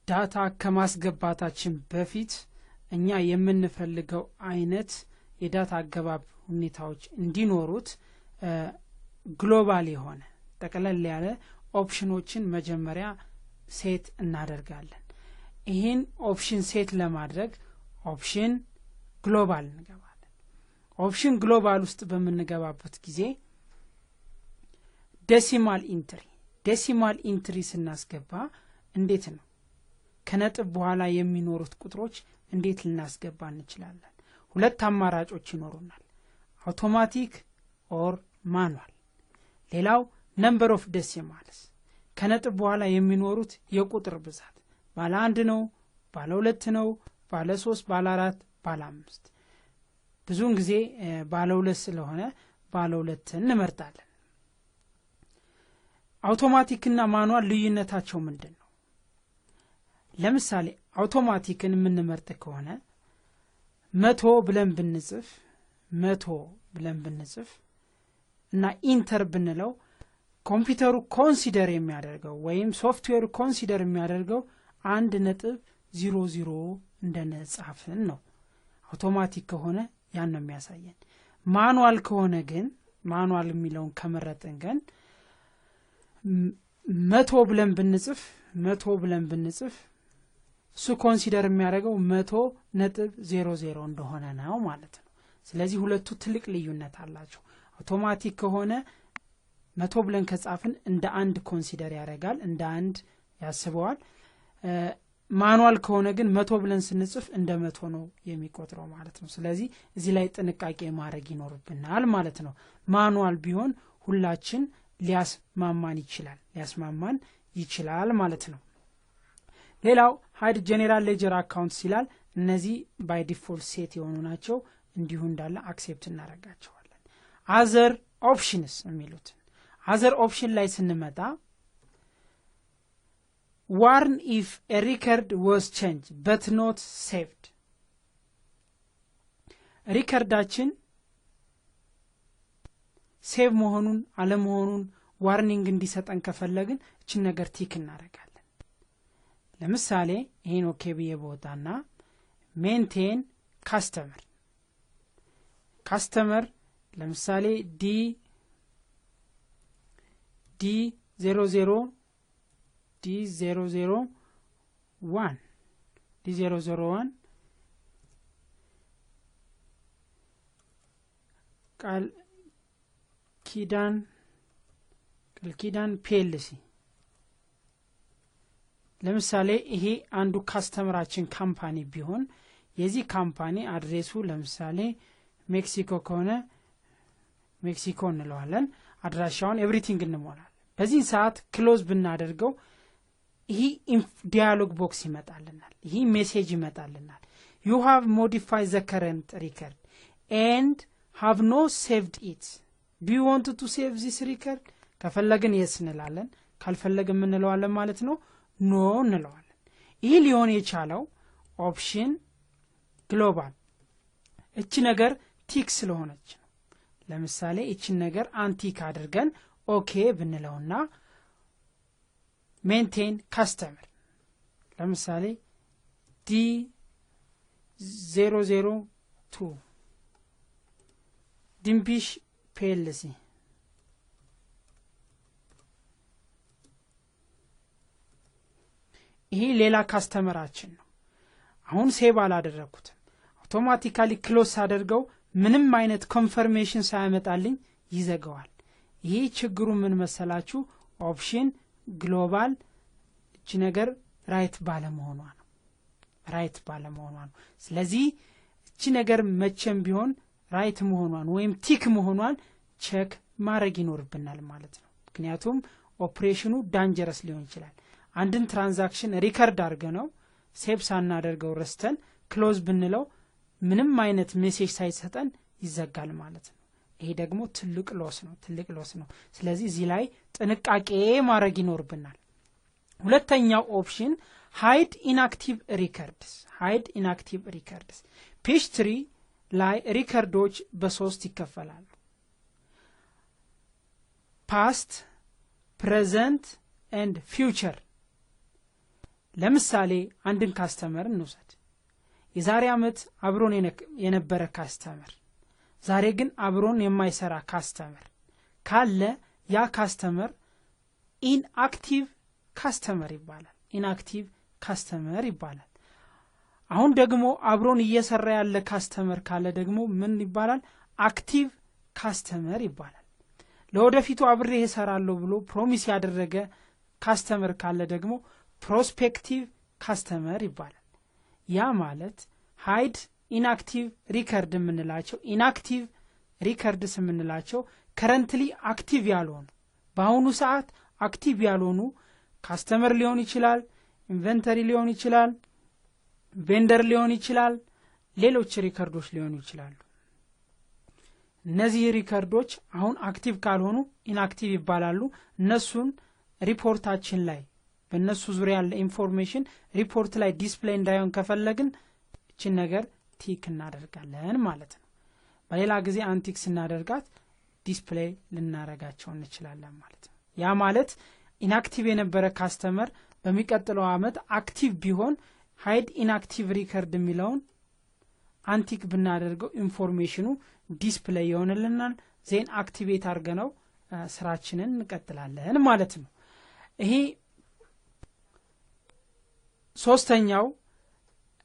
data ከማስገባታችን በፊት እኛ የምንፈልገው አይነት የ data አገባብ ሁኔታዎች እንዲኖሩት global የሆነ ጠቅለል ያለ option ኦችን መጀመሪያ set እናደርጋለን። ይህን option set ለማድረግ option global እንገባለን። Option global ውስጥ በምንገባበት ጊዜ decimal entry፣ decimal entry ስናስገባ እንዴት ነው፣ ከነጥብ በኋላ የሚኖሩት ቁጥሮች እንዴት ልናስገባ እንችላለን? ሁለት አማራጮች ይኖሩናል፣ automatic or manual። ሌላው number of decimals፣ ከነጥብ በኋላ የሚኖሩት የቁጥር ብዛት ባለ 1 ነው፣ ባለ 2 ነው፣ ባለ 3፣ ባለ 4፣ ባለ 5። ብዙውን ጊዜ ባለ 2 ስለሆነ ባለ 2 እንመርጣለን። አውቶማቲክ እና manual ልዩነታቸው ምንድነው? ለምሳሌ አውቶማቲክን የምንመርጥ ከሆነ 100 ብለን ብንጽፍ፣ 100 ብለን ብንጽፍ እና enter ብንለው ኮምፒውተሩ consider የሚያደርገው ወይም ሶፍትዌሩ consider የሚያደርገው 1.00 እንደነጻፍን ነው። አውቶማቲክ ከሆነ ያን ነው የሚያሳየን። Manual ከሆነ ግን፣ manual የሚለውን ከመረጥን ግን 100 ብለን ብንጽፍ፣ 100 ብለን ብንጽፍ እሱ consider የሚያደርገው 100.00 እንደሆነ ነው ማለት ነው። ስለዚህ ሁለቱ ትልቅ ልዩነት አላቸው። አውቶማቲክ ከሆነ 100 ብለን ከጻፍን እንደ አንድ consider ያደርጋል፣ እንደ አንድ ያስበዋል። Manual ከሆነ ግን 100 ብለን ስንጽፍ እንደ 100 ነው የሚቆጥረው ማለት ነው። ስለዚህ እዚህ ላይ ጥንቃቄ ማድረግ ይኖርብናል ማለት ነው። Manual ቢሆን ሁላችን ሊያስማማን ይችላል፣ ሊያስማማን ይችላል ማለት ነው። ሌላው hide general ledger accounts ይላል። እነዚህ by default set የሆኑ ናቸው፣ እንዲሁ እንዳለ accept እናደርጋቸዋለን። Other options የሚሉት፣ other option ላይ ስንመጣ warn if a record was changed but not saved፣ record ኣችን save መሆኑን አለመሆኑን warning እንዲሰጠን ከፈለግን እችን ነገር tick እናደርጋለን። ለምሳሌ ይሄን okay ብዬ ቦታና maintain customer፣ customer ለምሳሌ D 00 D 001፣ D 001 ቃል ኪዳን፣ ቃል ኪዳን PLC። ለምሳሌ ይሄ አንዱ customer ኣችን company ቢሆን የዚህ company address ኡ ለምሳሌ ሜክሲኮ ከሆነ ሜክሲኮ እንለዋለን። አድራሻውን everything እንሞላለን። በዚህ ሰዓት close ብናደርገው ይሄ dialog box ይመጣልናል። ይሄ message ይመጣልናል። "You have modified the current record and have not saved it. Do you want to save this record?" ከፈለግን yes እንላለን፣ ካልፈለግን ምን እንለዋለን ማለት ነው? No እንለዋለን። ይህ ሊሆን የቻለው option global እቺ ነገር tick ስለሆነች ነው። ለምሳሌ እቺን ነገር untick አድርገን okay ብንለውና maintain customer ለምሳሌ D 002 ድንቢሽ PLC፣ ይሄ ሌላ customer ኣችን ነው። አሁን save አላደረኩትም። Automatically close አደርገው ምንም አይነት confirmation ሳያመጣልኝ ይዘጋዋል። ይሄ ችግሩ ምን መሰላችሁ? Option global እቺ ነገር right ባለመሆኗ ነው፣ right ባለመሆኗ ነው። ስለዚህ እቺ ነገር መቼም ቢሆን right መሆኗን ወይም tick መሆኗን check ማድረግ ይኖርብናል ማለት ነው። ምክንያቱም operation ኑ dangerous ሊሆን ይችላል። አንድን transaction record አድርገነው save ሳናደርገው ረስተን close ብንለው ምንም አይነት message ሳይሰጠን ይዘጋል ማለት ነው። ይሄ ደግሞ ትልቅ loss ነው፣ ትልቅ loss ነው። ስለዚህ እዚህ ላይ ጥንቃቄ ማድረግ ይኖርብናል። ሁለተኛው option hide inactive records፣ hide inactive records። Peachtree ላይ record ኦች በሶስት ይከፈላሉ፣ past፣ present and future። ለምሳሌ አንድን customer እንውሰድ። የዛሬ ዓመት አብሮን የነበረ customer ዛሬ ግን አብሮን የማይሰራ customer ካለ ያ customer inactive customer ይባላል። Inactive customer ይባላል። አሁን ደግሞ አብሮን እየሰራ ያለ customer ካለ ደግሞ ምን ይባላል? Active customer ይባላል። ለወደፊቱ አብሬ እሰራለሁ ብሎ promise ያደረገ customer ካለ ደግሞ prospective customer ይባላል። ያ ማለት hide inactive record የምንላቸው፣ inactive records የምንላቸው currently active ያልሆኑ፣ በአሁኑ ሰዓት active ያልሆኑ customer ሊሆን ይችላል፣ inventory ሊሆን ይችላል፣ vendor ሊሆን ይችላል፣ ሌሎች record ኦች ሊሆኑ ይችላሉ። እነዚህ record ኦች አሁን active ካልሆኑ inactive ይባላሉ። እነሱን ሪፖርታችን ላይ በእነሱ ዙሪያ ያለ information ሪፖርት ላይ display እንዳይሆን ከፈለግን እችን ነገር tick እናደርጋለን ማለት ነው። በሌላ ጊዜ untick ስናደርጋት display ልናረጋቸው እንችላለን ማለት ነው። ያ ማለት inactive የነበረ customer በሚቀጥለው አመት active ቢሆን hide inactive record የሚለውን untick ብናደርገው information ኑ display ይሆንልናል። Then activate አድርገነው ስራችንን እንቀጥላለን ማለት ነው። ይሄ ሶስተኛው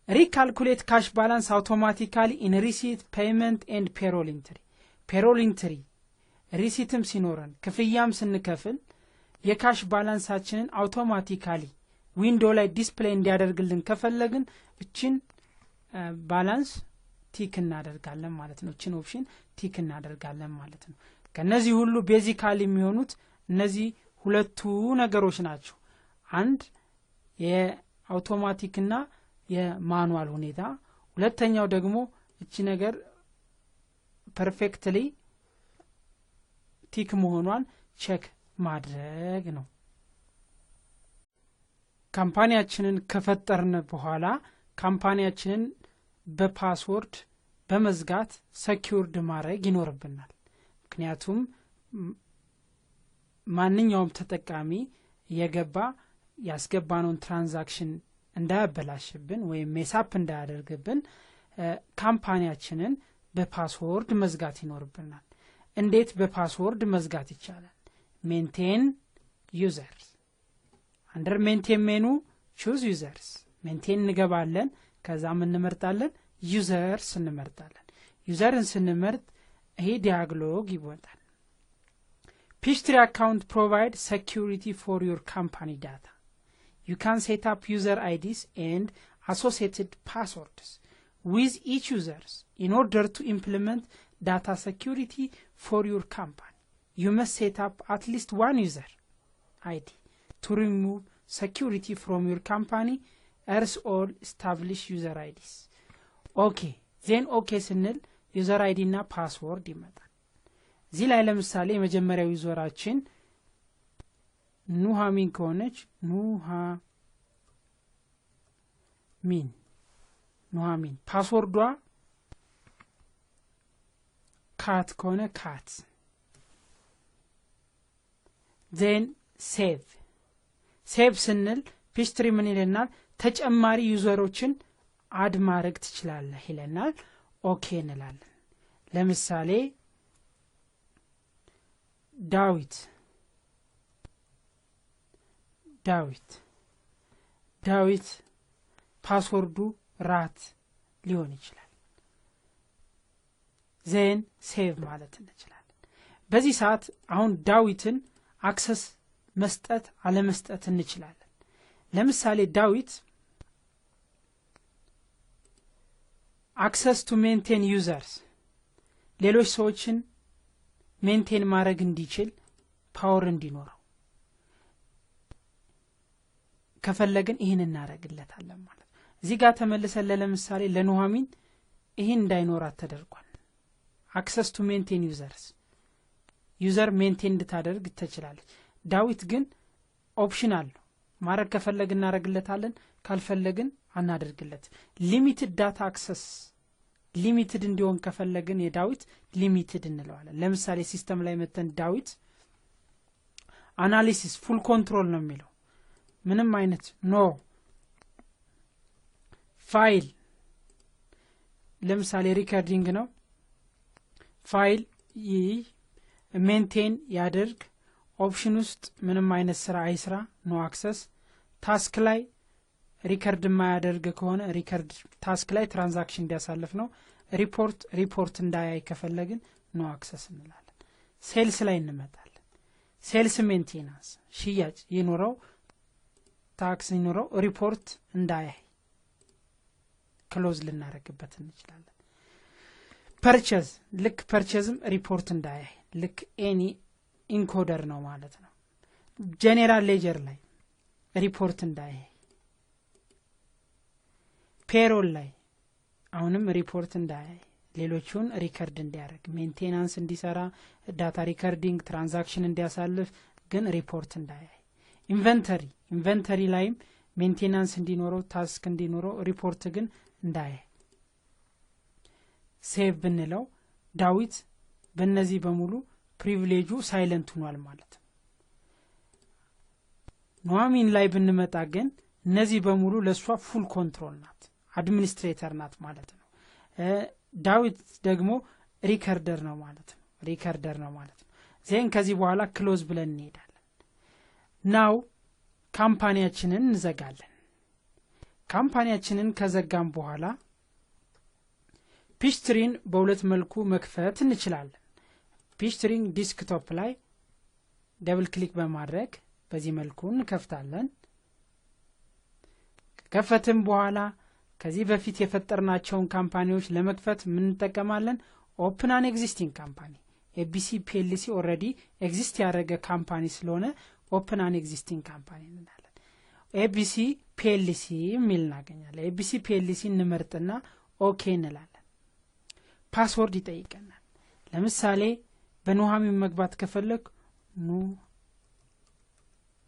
recalculate cash balance automatically in receipt, payment and payroll entry። Payroll entry፣ receipt ም ሲኖረን ክፍያም ስንከፍል የ cash balance ኣችንን automatically window ላይ display እንዲያደርግልን ከፈለግን እችን balance tick እናደርጋለን ማለት ነው። እችን option tick እናደርጋለን ማለት ነው። ከነዚህ ሁሉ basically የሚሆኑት እነዚህ ሁለቱ ነገሮች ናቸው። አንድ የአውቶማቲክና የ manual ሁኔታ፣ ሁለተኛው ደግሞ እቺ ነገር perfectly tick መሆኗን check ማድረግ ነው። Company ያችንን ከፈጠርን በኋላ company ያችንን በ password በመዝጋት secured ማድረግ ይኖርብናል። ምክንያቱም ማንኛውም ተጠቃሚ የገባ ያስገባነውን transaction እንዳያበላሽብን ወይም mess up እንዳያደርግብን company ያችንን በ password መዝጋት ይኖርብናል። እንዴት በ password መዝጋት ይቻላል? Maintain users፣ under maintain menu choose users፣ maintain እንገባለን። ከዛም እንመርጣለን፣ users እንመርጣለን። User ን ስንመርጥ ይሄ dialog ይወጣል። Peachtree account provide security for your company data. You can set up user IDs and associated passwords with each users in order to implement data security for your company. You must set up at least one user ID to remove security from your company ers all establish user IDs. Okay, then okay ስንል user ID እና password ይመጣል። እዚህ ላይ ለምሳሌ የመጀመሪያው user ኣችን ኑሃሚን ከሆነች ኑሃሚን፣ ኑሃሚን፣ password ዷ cat ከሆነ cat፣ then save። Save ስንል Peachtree ምን ይለናል? ተጨማሪ user ኦችን add ማድረግ ትችላለህ ይለናል። Okay እንላለን። ለምሳሌ ዳዊት፣ ዳዊት፣ ዳዊት፣ password ኡ rat ሊሆን ይችላል። Then save ማለት እንችላለን። በዚህ ሰዓት አሁን ዳዊትን access መስጠት አለመስጠት እንችላለን። ለምሳሌ ዳዊት access to maintain users፣ ሌሎች ሰዎችን maintain ማድረግ እንዲችል power እንዲኖረው ከፈለግን ይህን እናደረግለታለን ማለት ነው። እዚህ ጋር ተመልሰን ለምሳሌ ለኑሐሚን ይህን እንዳይኖራት ተደርጓል። Access to maintain users፣ user maintain እንድታደርግ ትችላለች። ዳዊት ግን option አለው። ማድረግ ከፈለግን እናደረግለታለን፣ ካልፈለግን አናደርግለት። Limited data access፣ limited እንዲሆን ከፈለግን የዳዊት limited እንለዋለን። ለምሳሌ system ላይ መተን ዳዊት analysis full control ነው የሚለው፣ ምንም አይነት no ፋይል ለምሳሌ recording ነው። ፋይል ይህ maintain ያደርግ። Option ውስጥ ምንም አይነት ስራ አይስራ፣ no access። Task ላይ record የማያደርግ ከሆነ record፣ task ላይ transaction እንዲያሳልፍ ነው። ሪፖርት እንዳያይ ከፈለግን no access እንላለን። Sales ላይ እንመጣለን። Sales maintenance ሽያጭ ይኖረው፣ task ይኖረው፣ ሪፖርት እንዳያይ close ልናረግበት እንችላለን። Purchase ልክ purchase ም ሪፖርት እንዳያይ ልክ any encoder ነው ማለት ነው። General ledger ላይ ሪፖርት እንዳያይ፣ payroll ላይ አሁንም ሪፖርት እንዳያይ፣ ሌሎቹን record እንዲያደርግ፣ maintenance እንዲሰራ፣ data recording፣ transaction እንዲያሳልፍ ግን ሪፖርት እንዳያይ። Inventory ላይም maintenance እንዲኖረው፣ task እንዲኖረው፣ ሪፖርት ግን እንዳያይ። Save ብንለው ዳዊት በእነዚህ በሙሉ privilege ኡ silent ሆኗል ማለት ነው። ኑሐሚን ላይ ብንመጣ ግን እነዚህ በሙሉ ለሷ full control ናት፣ administrator ናት ማለት ነው። ዳዊት ደግሞ recorder ነው ማለት ነው። Recorder ነው ማለት ነው። Then ከዚህ በኋላ close ብለን እንሄዳለን። Now company ያችንን እንዘጋለን። Company ያችንን ከዘጋን በኋላ Peachtree ን በሁለት መልኩ መክፈት እንችላለን። Peachtree ን desktop ላይ double click በማድረግ በዚህ መልኩ እንከፍታለን። ከከፈትን በኋላ ከዚህ በፊት የፈጠርናቸውን company ዎች ለመክፈት ምን እንጠቀማለን? Open an existing company። ABC PLC already exist ያደረገ company ስለሆነ open an existing company እንላለን። ABC PLC የሚል እናገኛለን። ABC PLC እንመርጥና okay እንላለን። Password ይጠይቀናል። ለምሳሌ በኑሐሚን መግባት ከፈለግ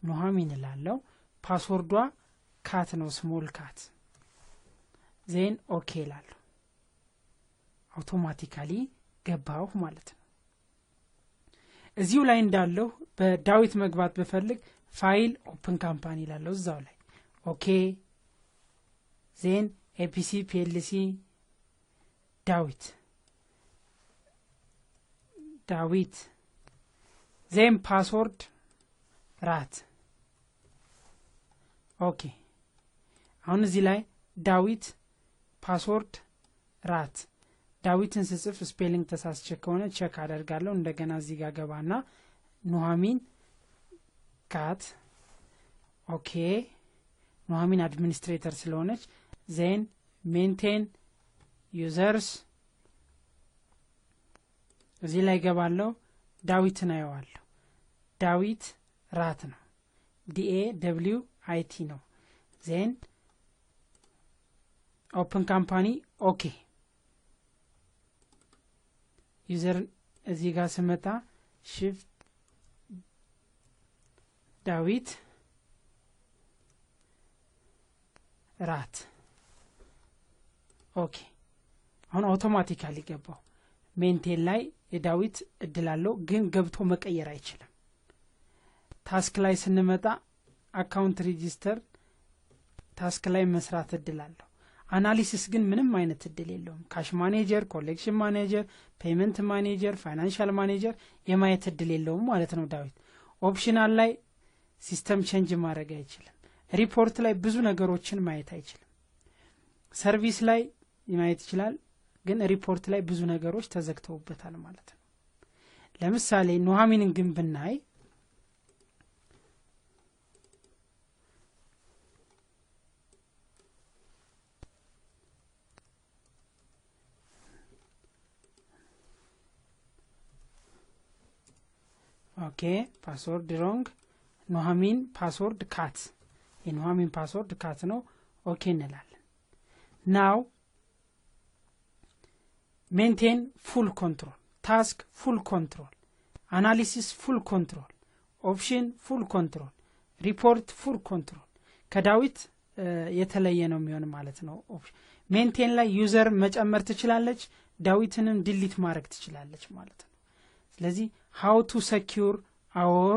ኑሐሚን እላለሁ። Password ዷ cat ነው፣ small cat። Then okay እላለሁ። Automatically ገባሁ ማለት ነው። እዚሁ ላይ እንዳለሁ በዳዊት መግባት ብፈልግ file open company እላለሁ እዛው ላይ okay። Then ABC PLC ዳዊት ዳዊት፣ then password rat okay። አሁን እዚህ ላይ ዳዊት password rat። ዳዊትን ስጽፍ spelling ተሳስቼ ከሆነ check አደርጋለሁ። እንደገና እዚህ ጋር ገባና ኑሐሚን cat okay። ኑሐሚን administrator ስለሆነች then maintain users እዚህ ላይ ገባለሁ። ዳዊትን አየዋለሁ። ዳዊት rat ነው፣ DAWIT ነው። Then open company okay። User እዚህ ጋር ስመጣ shift ዳዊት rat okay። አሁን automatically ገባው። Maintain ላይ የዳዊት እድል አለው ግን ገብቶ መቀየር አይችልም። Task ላይ ስንመጣ account register task ላይ መስራት እድል አለው። Analysis ግን ምንም አይነት እድል የለውም። Cash manager፣ collection manager፣ payment manager፣ financial manager የማየት እድል የለውም ማለት ነው ዳዊት። Optional ላይ system change ማድረግ አይችልም። ሪፖርት ላይ ብዙ ነገሮችን ማየት አይችልም። Service ላይ ማየት ይችላል ግን ሪፖርት ላይ ብዙ ነገሮች ተዘግተውበታል ማለት ነው። ለምሳሌ ኑሐሚንን ግን ብናይ okay password wrong፣ ኑሐሚን password cat፣ የኑሐሚን password cat ነው። Okay እንላለን። Now maintain full control፣ task full control፣ analysis full control፣ option full control፣ report full control። ከዳዊት የተለየ ነው የሚሆን ማለት ነው። Maintain ላይ user መጨመር ትችላለች፣ ዳዊትንም delete ማድረግ ትችላለች ማለት ነው። ስለዚህ how to secure our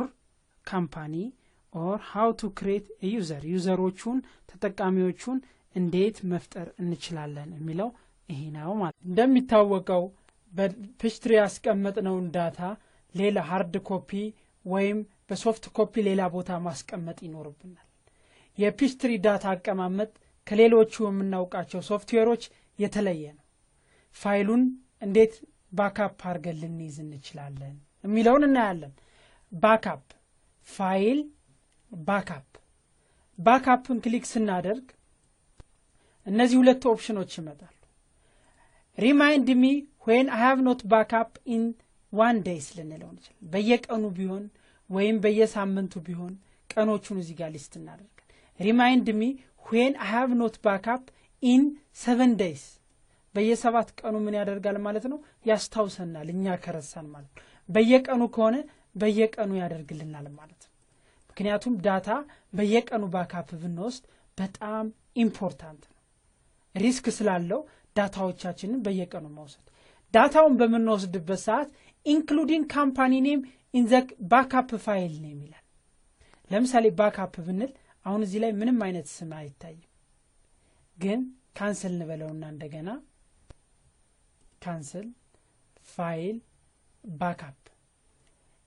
company or how to create user፣ user ኦቹን ተጠቃሚዎቹን እንዴት መፍጠር እንችላለን የሚለው ይሄ ነው ማለት። እንደሚታወቀው በ Peachtree ያስቀመጥነውን data ሌላ hard copy ወይም በ soft copy ሌላ ቦታ ማስቀመጥ ይኖርብናል። የ Peachtree data አቀማመጥ ከሌሎቹ የምናውቃቸው ሶፍትዌሮች የተለየ ነው። ፋይሉን እንዴት backup አድርገን ልንይዝ እንችላለን የሚለውን እናያለን። Backup፣ file፣ backup። Backup ን click ስናደርግ እነዚህ ሁለት ኦፕሽኖች ይመጣሉ። Remind me when I have not backup in one days ልንለው እንችላለን። በየቀኑ ቢሆን ወይም በየሳምንቱ ቢሆን ቀኖቹን እዚህ ጋር list እናደርጋለን። Remind me when I have not backup in 7 days፣ በየ7 ቀኑ ምን ያደርጋል ማለት ነው? ያስታውሰናል፣ እኛ ከረሳን ማለት ነው። በየቀኑ ከሆነ በየቀኑ ያደርግልናል ማለት ነው። ምክንያቱም data በየቀኑ backup ብንወስድ በጣም important ነው። Risk ስላለው data ዎቻችንን በየቀኑ መውሰድ። Data ውን በምንወስድበት ሰዓት including company name in the backup file name ይላል። ለምሳሌ backup ብንል አሁን እዚህ ላይ ምንም አይነት ስም አይታይም። ግን cancel እንበለውና እንደገና cancel፣ file፣ backup፣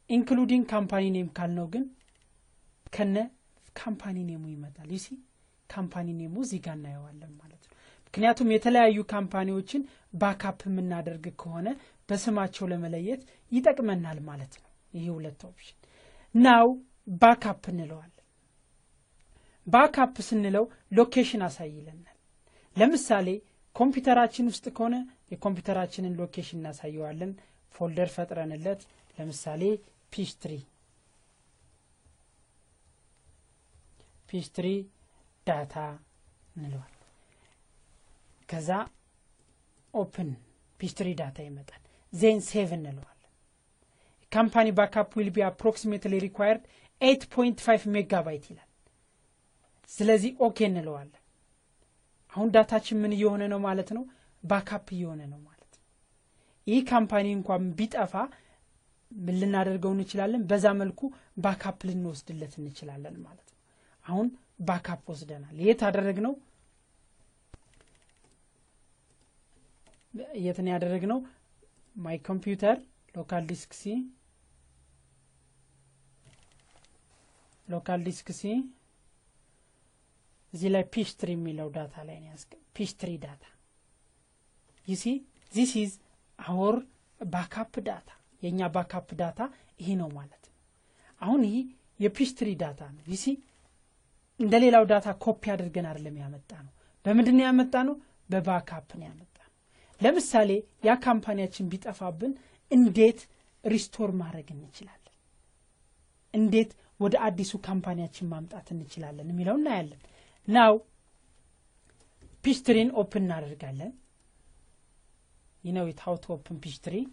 including company name ካልነው ግን ከነ company name ኡ ይመጣል። You see፣ company name ኡ እዚህ ጋር እናየዋለን ማለት ነው። ምክንያቱም የተለያዩ company ዎችን backup የምናደርግ ከሆነ በስማቸው ለመለየት ይጠቅመናል ማለት ነው። ይህ ሁለት option። Now backup እንለዋለን። Backup ስንለው location አሳይለናል። ለምሳሌ ኮምፒውተራችን ውስጥ ከሆነ የኮምፒውተራችንን location እናሳየዋለን። Folder ፈጥረንለት ለምሳሌ Peachtree data እንለዋል። ከዛ open፣ Peachtree data ይመጣል። Then save እንለዋለን። Company backup will be approximately required 8.5 ሜጋባይት ይላል። ስለዚህ okay እንለዋለን። አሁን data ችን ምን እየሆነ ነው ማለት ነው? Backup እየሆነ ነው ማለት ነው። ይህ company እንኳን ቢጠፋ ምን ልናደርገው እንችላለን? በዛ መልኩ backup ልንወስድለት እንችላለን ማለት ነው። አሁን backup ወስደናል። የት አደረግነው? የት ነው ያደረግነው? My computer፣ local disk C፣ local disk C፣ እዚህ ላይ Peachtree የሚለው data ላይ ነው። Peachtree data፣ you see, this is our backup data። የእኛ backup data ይሄ ነው ማለት ነው። አሁን ይህ የ Peachtree data ነው። You see፣ እንደ ሌላው data copy አድርገን አይደለም ያመጣነው። በምንድን ነው ያመጣነው? በ backup ነው ያመጣነው። ለምሳሌ ያ company ያችን ቢጠፋብን እንዴት restore ማድረግ እንችላለን? እንዴት ወደ አዲሱ company ያችን ማምጣት እንችላለን የሚለው እናያለን። Now Peachtree ን open እናደርጋለን። You know it, how to open Peachtree።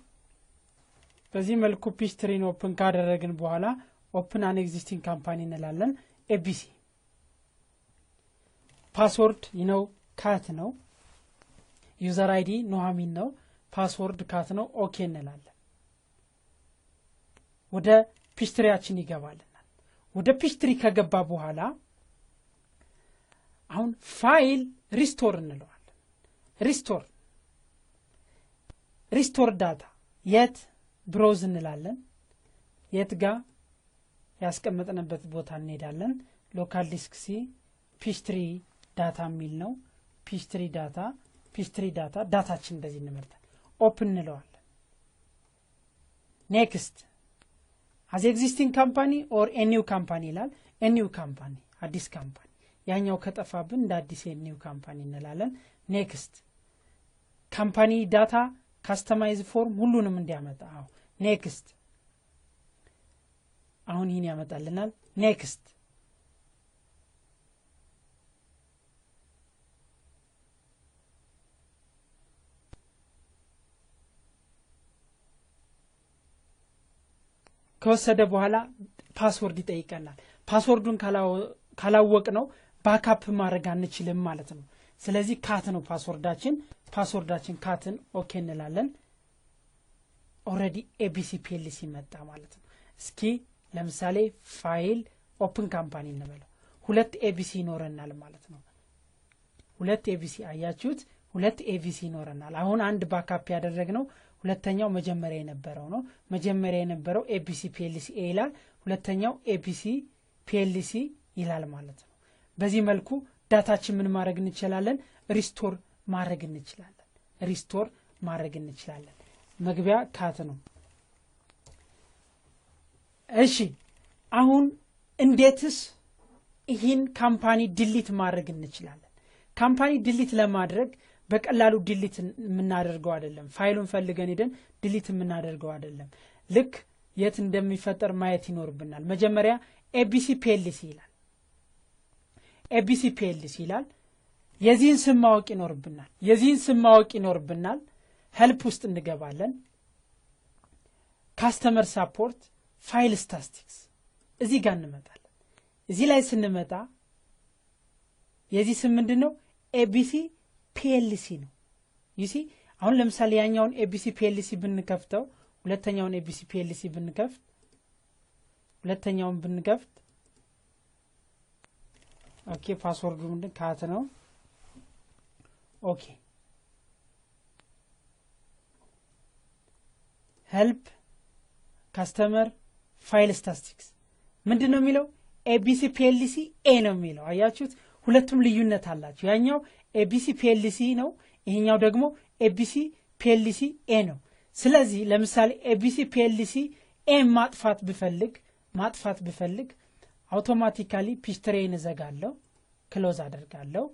በዚህ መልኩ Peachtree ን open ካደረግን በኋላ open an existing company እንላለን። ABC፣ password you know cat ነው። User ID ኖሃሚን ነው። Password cat ነው። Okay እንላለን። ወደ Peachtree ያችን ይገባልናል። ወደ Peachtree ከገባ በኋላ አሁን file፣ restore እንለዋለን። Restore data የት? Browse እንላለን። የት ጋ ያስቀመጥንበት ቦታ እንሄዳለን። Local disk C፣ Peachtree data የሚል ነው። Peachtree data፣ Peachtree data፣ data ችን እንደዚህ እንመርጣል። Open እንለዋለን። Next፣ as existing company or a new company ይላል። A new company፣ አዲስ company፣ ያኛው ከጠፋብን እንደ አዲስ new company እንላለን። Next፣ company data customize form ሁሉንም እንዲያመጣ፣ አዎ። Next፣ አሁን ይህን ያመጣልናል። Next፣ ከወሰደ በኋላ password ይጠይቀናል። Password ኡን ካላወቅነው backup ማድረግ አንችልም ማለት ነው። ስለዚህ cat ነው password ኣችን። Password ኣችን cat ን okay እንላለን። Already ABC PLC መጣ ማለት ነው። እስኪ ለምሳሌ file፣ open company እንበለው። ሁለት ABC ይኖረናል ማለት ነው። ሁለት ABC አያችሁት? ሁለት ABC ይኖረናል። አሁን አንድ backup ያደረግነው ሁለተኛው መጀመሪያ የነበረው ነው። መጀመሪያ የነበረው ABC PLC A ይላል፣ ሁለተኛው ABC PLC ይላል ማለት ነው። በዚህ መልኩ data ችን ምን ማድረግ እንችላለን? Restore ማድረግ እንችላለን። Restore ማድረግ እንችላለን። መግቢያ cat ነው። እሺ፣ አሁን እንዴትስ ይህን company delete ማድረግ እንችላለን? Company delete ለማድረግ በቀላሉ delete የምናደርገው አይደለም። ፋይሉን ፈልገን ሄደን delete የምናደርገው አይደለም። ልክ የት እንደሚፈጠር ማየት ይኖርብናል። መጀመሪያ ABC PLC ይላል። ABC PLC ይላል። የዚህን ስም ማወቅ ይኖርብናል። የዚህን ስም ማወቅ ይኖርብናል። Help ውስጥ እንገባለን። Customer support፣ file statistics እዚህ ጋር እንመጣለን። እዚህ ላይ ስንመጣ የዚህ ስም ምንድን ነው? ABC PLC ነው። You see፣ አሁን ለምሳሌ ያኛውን ABC PLC ብንከፍተው፣ ሁለተኛውን ABC PLC ብንከፍት፣ ሁለተኛውን ብንከፍት፣ okay፣ password ኡ ምንድን cat ነው። Okay፣ help፣ customer፣ file statistics ምንድን ነው የሚለው? ABC PLC A ነው የሚለው። አያችሁት? ሁለቱም ልዩነት አላቸው። ያኛው ABC PLC ነው፣ ይሄኛው ደግሞ ABC PLC A ነው። ስለዚህ ለምሳሌ ABC PLC A ማጥፋት ብፈልግ automatically Peachtree ን እዘጋለሁ፣ close አደርጋለሁ።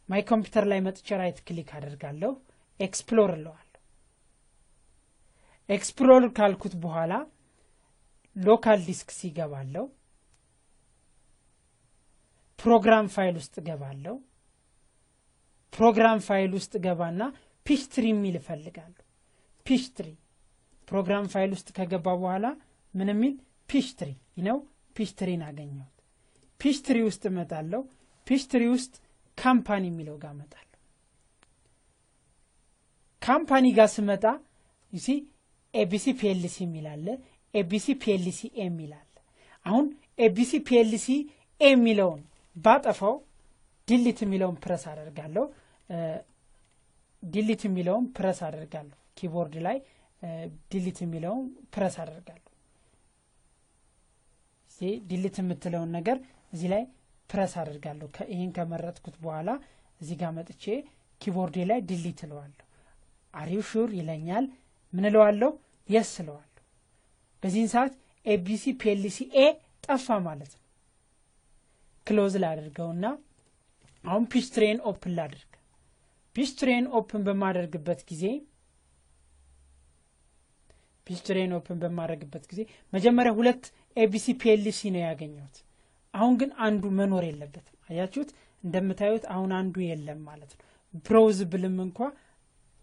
My Computer ላይ መጥቼ right click አደርጋለሁ፣ explore እለዋለሁ። Explore ካልኩት በኋላ local disk C እገባለሁ፣ program file ውስጥ እገባለሁ። Program file ውስጥ ገባና Peachtree የሚል እፈልጋለሁ። Peachtree program file ውስጥ ከገባ በኋላ ምን የሚል? Peachtree ነው። Peachtree ን አገኘሁት። Peachtree ውስጥ እመጣለሁ። Peachtree ውስጥ company የሚለው ጋር እመጣለሁ። Company ጋር ስመጣ you see፣ ABC PLC የሚል አለ፣ ABC PLC A የሚል አለ። አሁን ABC PLC A የሚለውን ባጠፋው delete የሚለውን ፕረስ አደርጋለሁ። Delete የሚለውን ፕረስ አደርጋለሁ። Keyboard ላይ delete የሚለውን ፕረስ አደርጋለሁ። Delete የምትለውን ነገር እዚህ ላይ ፕረስ አደርጋለሁ። ይህን ከመረጥኩት በኋላ እዚህ ጋር መጥቼ keyboard ኤ ላይ delete እለዋለሁ። Are you sure ይለኛል። ምን እለዋለሁ? Yes እለዋለሁ። በዚህን ሰዓት ABC PLC A ጠፋ ማለት ነው። Close ላድርገውና አሁን Peachtree ን open ላድርግ። Peachtree ን open በማደርግበት ጊዜ፣ Peachtree ን open በማደርግበት ጊዜ መጀመሪያ ሁለት ABC PLC ነው ያገኘሁት። አሁን ግን አንዱ መኖር የለበትም። አያችሁት? እንደምታዩት አሁን አንዱ የለም ማለት ነው። Browse ብልም እንኳ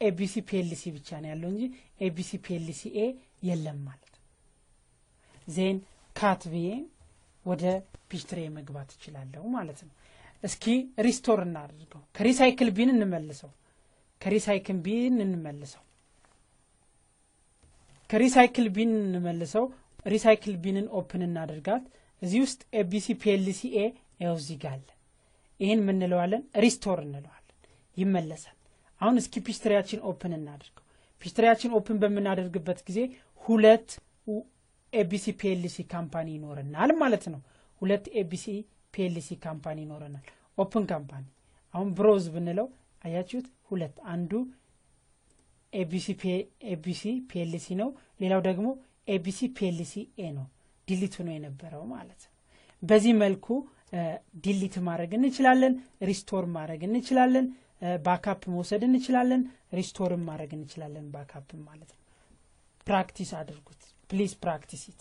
ABC PLC ብቻ ነው ያለው እንጂ ABC PLC A የለም ማለት ነው። Then cat ብዬ ወደ Peachtree መግባት እችላለሁ ማለት ነው። እስኪ restore እናድርገው። ከ recycle bin እንመልሰው። ከ recycle bin እንመልሰው። ከ recycle bin እንመልሰው። Recycle bin ን open እናደርጋት። እዚህ ውስጥ ABC PLC A ያው እዚህ ጋር አለ። ይህን ምንለዋለን? Restore እንለዋለን። ይመለሳል። አሁን እስኪ Peachtree ያችን open እናድርገው። Peachtree ያችን open በምናደርግበት ጊዜ ሁለት ABC PLC company ይኖረናል ማለት ነው። ሁለት ABC PLC company ይኖረናል። Open company፣ አሁን browse ብንለው አያችሁት፣ ሁለት፣ አንዱ ABC PLC ነው፣ ሌላው ደግሞ ABC PLC A ነው። Delete ሆኖ የነበረው ማለት ነው። በዚህ መልኩ delete ማድረግ እንችላለን፣ restore ማድረግ እንችላለን፣ backup መውሰድ እንችላለን፣ restore ም ማድረግ እንችላለን፣ backup ማለት ነው። Practice አድርጉት please፣ practice it።